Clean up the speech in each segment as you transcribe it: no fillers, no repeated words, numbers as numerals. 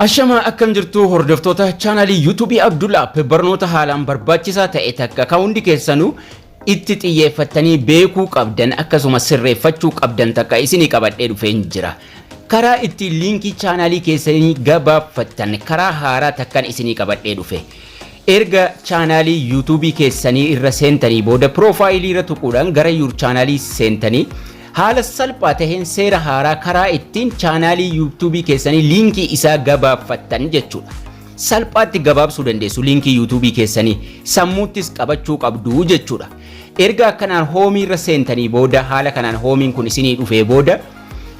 Ashamaa, akkam jirtu hordoftoota chaanaalii YouTubeii Abdul App? Barnoota haalaan barbaachisaa ta'e takka kan hundi keessanuu itti xiyyeeffattanii beekuu qabdan, akkasuma sirreeffachuu qabdan takka isinii qabadhee dhufeen jira. Karaa ittiin liinkii chaanaalii keessanii gabaabfattan karaa haaraa takkan isinii qabadhee dhufe. Erga chaanaalii YouTubeii keessanii irra seentanii booda, piroofaayilii irra tuquudhaan gara your channelii seentanii, haala salphaa taheen seera haaraa karaa ittiin chaanaalii YouTubeii keessanii liinkii isaa gabaabfattan jechuudha. Salphaatti gabaabsuu dandeessu liinkii YouTubeii keessanii, sammuuttis qabachuu qabdu jechuudha. Erga akkanaan hoomii irra seentanii booda, haala kanaan hoomiin kun isinii dhufee booda,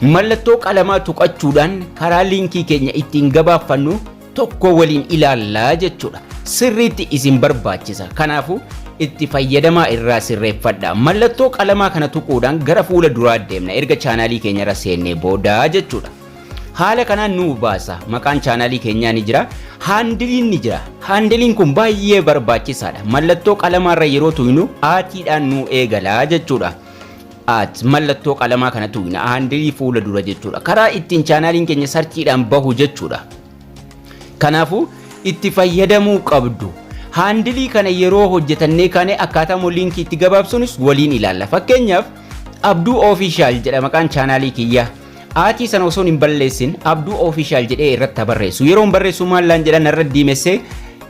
mallattoo qalamaa tuqachuudhaan karaa liinkii keenya ittiin gabaabfannu tokko waliin ilaallaa jechuudha. Sirriitti isin barbaachisa. Kanaafuu itti fayyadamaa, irraa sirreeffadha. Mallattoo qalamaa kana tuquudhaan gara fuula duraa deemna erga chaanaalii keenya irra seennee booda jechuudha. Haala kanaan nu baasa. Maqaan chaanaalii keenyaa ni jira. Haandiliin ni jira. Haandiliin kun baay'ee barbaachisaadha. Mallattoo qalamaarra yeroo tuqnu atiidhaan nu eegalaa jechuudha. At mallattoo qalamaa kana tuqna, haandilii fuula dura jechuudha. Karaa ittiin chaanaaliin keenya searchiidhaan bahu jechuudha. Kanaafuu itti fayyadamuu qabdu. Haandilii kana yeroo hojjetannee kaane, akkaataa immoo liinkii itti gabaabsuunis waliin ilaalla. Fakkeenyaaf, Abduu Official jedha maqaan chaanaalii kiyyaa. Atii sana osoo hin balleessin Abduu Official jedhee irratti barreessu. Yeroo hin barreessu maal laan jedhan? Irra diimessee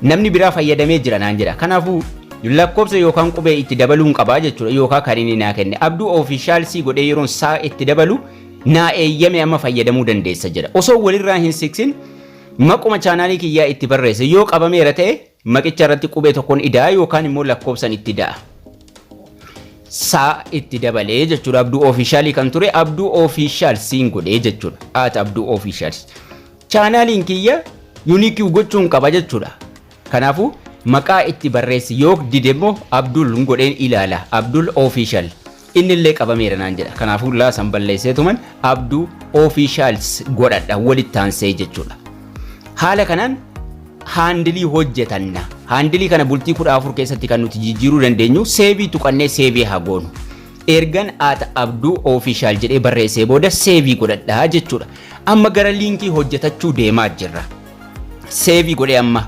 namni biraa fayyadamee jira naan jedha. Kanaafuu lakkoofsa yookaan qubee itti dabaluun qabaa jechuudha, yookaan kan inni naa kenne. Abduu Official sii godhee yeroon saa itti dabalu naa eeyyame, amma fayyadamuu dandeessa jedha. Osoo walirraa hin siksin maquma chaanaalii kiyyaa itti barreesse, yoo qabameera ta'e maqicha irratti qubee tokkoon idaa yookaan immoo lakkoofsan itti da'a. Saa itti dabalee jechuudha. Abduu Officialii kan ture Abduu Official siin godhee jechuudha. @AbduOfficial. Chaanaaliin kiyya unique gochuun qaba jechuudha. Kanaafuu maqaa itti barreessi, yoo dide immoo Abdul godheen ilaala. Abdul Official. Inni illee qabameera naan jedha. Kanaafuu laasan balleesseetuman Abduu Officials godhadha walitti aansee jechuudha. Haala kanaan haandilii hojjetanna. Haandilii kana bultii 14 keessatti kan nuti jijjiiruu dandeenyu. Saveii tuqannee saveii haa goonu. Ergan @AbduOfficial jedhee barreessee booda saveii godhadhaa jechuudha. Amma gara liinkii hojjetachuu deemaa jirra. Saveii godhee, amma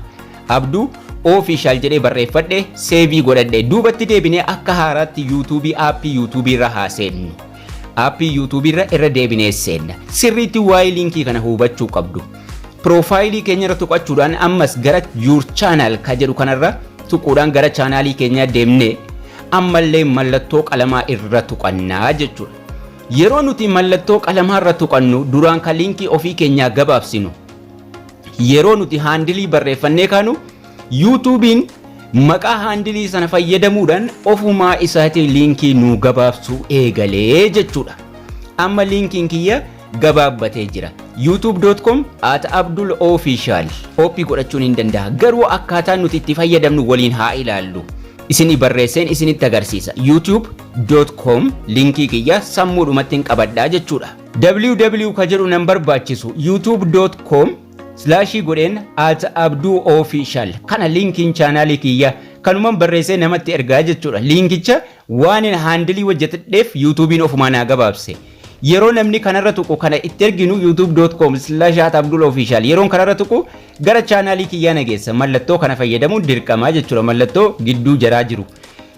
Abduu Official jedhee barreeffadhe, saveii godhadhe. Duubatti deebinee akka haaraatti YouTubeii, aappii YouTubeii irra haa seennu. Aappii YouTubeii irra deebinee seenna. Sirriitti waa'ee liinkii kana hubachuu qabdu. Piroofaayilii keenya irra tuqachuudhaan ammas gara your channel ka jedhu kanarra tuquudhaan gara chaanaalii keenyaa deemnee ammallee mallattoo qalamaa irra tuqannaa jechuudha. Yeroo nuti mallattoo qalamaa irra tuqannu, duraan kan liinkii ofii keenyaa gabaabsinu, yeroo nuti haandilii barreeffannee kaanu, YouTubeiin maqaa haandilii sana fayyadamuudhaan ofumaa isaatiin liinkii nu gabaabsuu eegalee jechuudha. Amma liinkiin kiyya gabaabbatee jira. youtube.com@AbdulOfficial copy godhachuun hin danda'a. Garuu akkaataa nuti itti fayyadamnu waliin haa ilaallu. Isinii barreesseen isinitti agarsiisa. youtube.com liinkii kiyya sammuudhumatti hin qabadhaa jechuudha. www ka jedhu nan barbaachisu. youtube.com slaashii godheen @AbduOfficial kana liinkiin chaanaalii kiyya kanuman barreessee namatti ergaa jechuudha. Liinkicha waan haandilii hojjetadheef YouTubeiin ofumaa naa gabaabse. Yeroo namni kanarra tuqu, kana itti erginu, youtube.com/@AbdulOfficial yeroon kanarra tuqu gara chaanaalii kiyyaa nageessa. Mallattoo kana fayyadamuun dirqamaa jechuudha. Mallattoo gidduu jaraa jiru.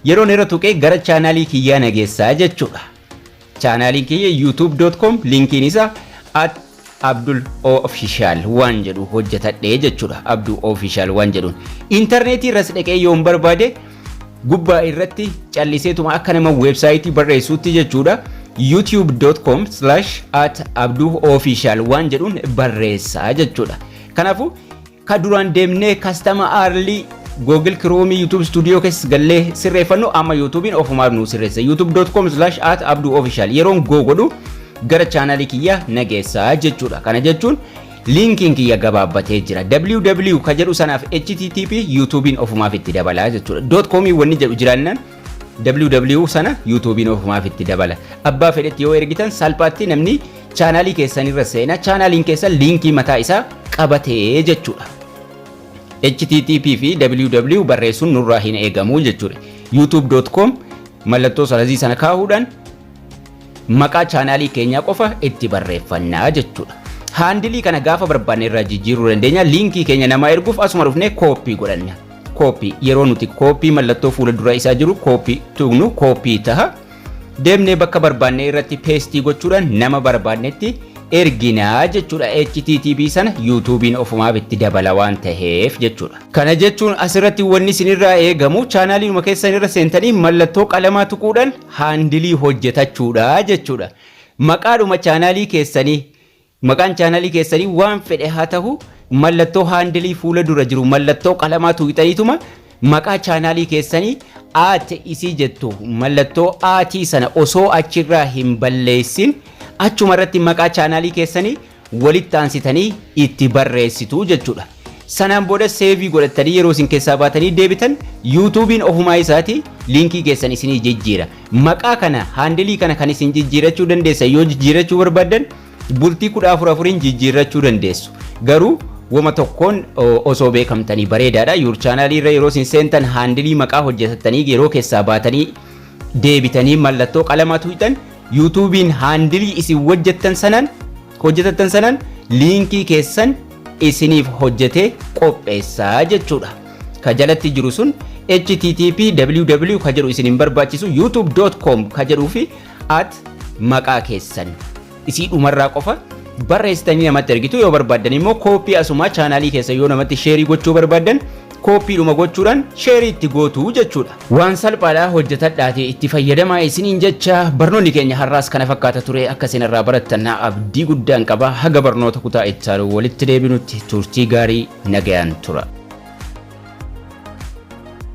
Yeroon irra tuqee gara chaanaalii kiyyaa nageessaa jechuudha. Chaanaaliin kiyya youtube.com, liinkiin isaa @AbdulOfficial waan jedhu hojjetadhee jechuudha. Abdul Official waan jedhuun. Intarneetii irras dhaqee yoon barbaade, gubbaa irratti calliseetuma akka nama weebsaayitii barreessuutti jechuudha. youtube.com/@AbduOfficial waan jedhuun barreessaa jechuudha. Kanaafuu ka duraan deemnee custom URL Google Chrome, YouTube Studio keessa gallee sirreeffannu, amma YouTubein ofumaaf nu sirreessa. youtube.com/@AbduOfficial yeroon go godhu gara chaanaalii kiyya nageessaa jechuudha. Kana jechuun liinkiin kiyya gabaabbatee jira. www ka jedhu sanaaf HTTP YouTubein ofumaaf itti dabalaa jechuudha. .com wanni jedhu jiraannaan www sana YouTubein ofumaaf itti dabala. Abbaa fedhetti yoo ergitan salphaatti namni chaanaalii keessanirra seena. Chaanaaliin keessan liinkii mataa isaa qabatee jechuudha. HTTP fi www barreessuun nurraa hin eegamu jechuudha. youtube.com mallattoo sarazii sana kaahuudhaan maqaa chaanaalii keenyaa qofa itti barreeffannaa jechuudha. Handle kana gaafa barbaanne irraa jijjiiruu dandeenya. Liinkii keenya namaa erguuf asuma dhufnee copy godhanna. Copy yeroo nuti copy mallattoo fuula dura isaa jiru copy tuqnu copy taha. Deemnee bakka barbaanne irratti paste gochuudhaan nama barbaannetti erginaa jechuudha. HTTP sana YouTube'n ofumaaf itti dabala waan taheef jechuudha. Kana jechuun asirratti wanni isinirraa eegamu chaanaaliinuma keessan irra seentanii mallattoo qalamaa tuquudhaan handle hojjetachuudha jechuudha. Maqaadhuma chaanaalii keessanii, maqaan chaanaalii keessanii waan fedhe haa ta'u, mallattoo handle fuula dura jiru mallattoo qalamaa tuqxaniituma maqaa chaanaalii keessanii at isii jettu, mallattoo at sana osoo achirraa hin balleessin, achuma irratti maqaa chaanaalii keessanii walitti aansitanii itti barreessitu jechuudha. Sanaan booda save godhatanii yeroo isin keessaa baatanii deebitan YouTube'n ofumaa isaati liinkii keessan isinii jijjiira. Maqaa kana, handle kana kan isin jijjiirachuu dandeessan, yoo jijjiirachuu barbaaddan bultii 14 afuriin jijjiirachuu dandeessu. Garuu wama tokkoon osoo beekamtanii bareedaadha. Your channel irra yeroo isin seentan handle maqaa hojjetatanii yeroo keessaa baatanii deebitanii mallattoo qalamaa tuqxan, YouTube'n handle isin hojjetattan sanaan liinkii keessan isiniif hojjetee qopheessaa jechuudha. Ka jalatti jiru sun http www ka jedhu isin hin barbaachisu, youtube.com ka jedhuu fi at maqaa keessan isii dhumarraa qofa barreessitanii namatti ergitu. Yoo barbaaddan immoo copy asumaa chaanaalii keessa yoo namatti share gochuu barbaaddan, copydhuma gochuudhaan share itti gootu jechuudha. Waan salphaadhaa, hojjetadhaati itti fayyadamaa isiniin jecha. Barnoonni keenya har'aas kana fakkaata ture. Akka isin irraa barattan abdii guddaan qaba. Haga barnoota kutaa itti walitti deebinutti turtii gaarii, nagayaan tura.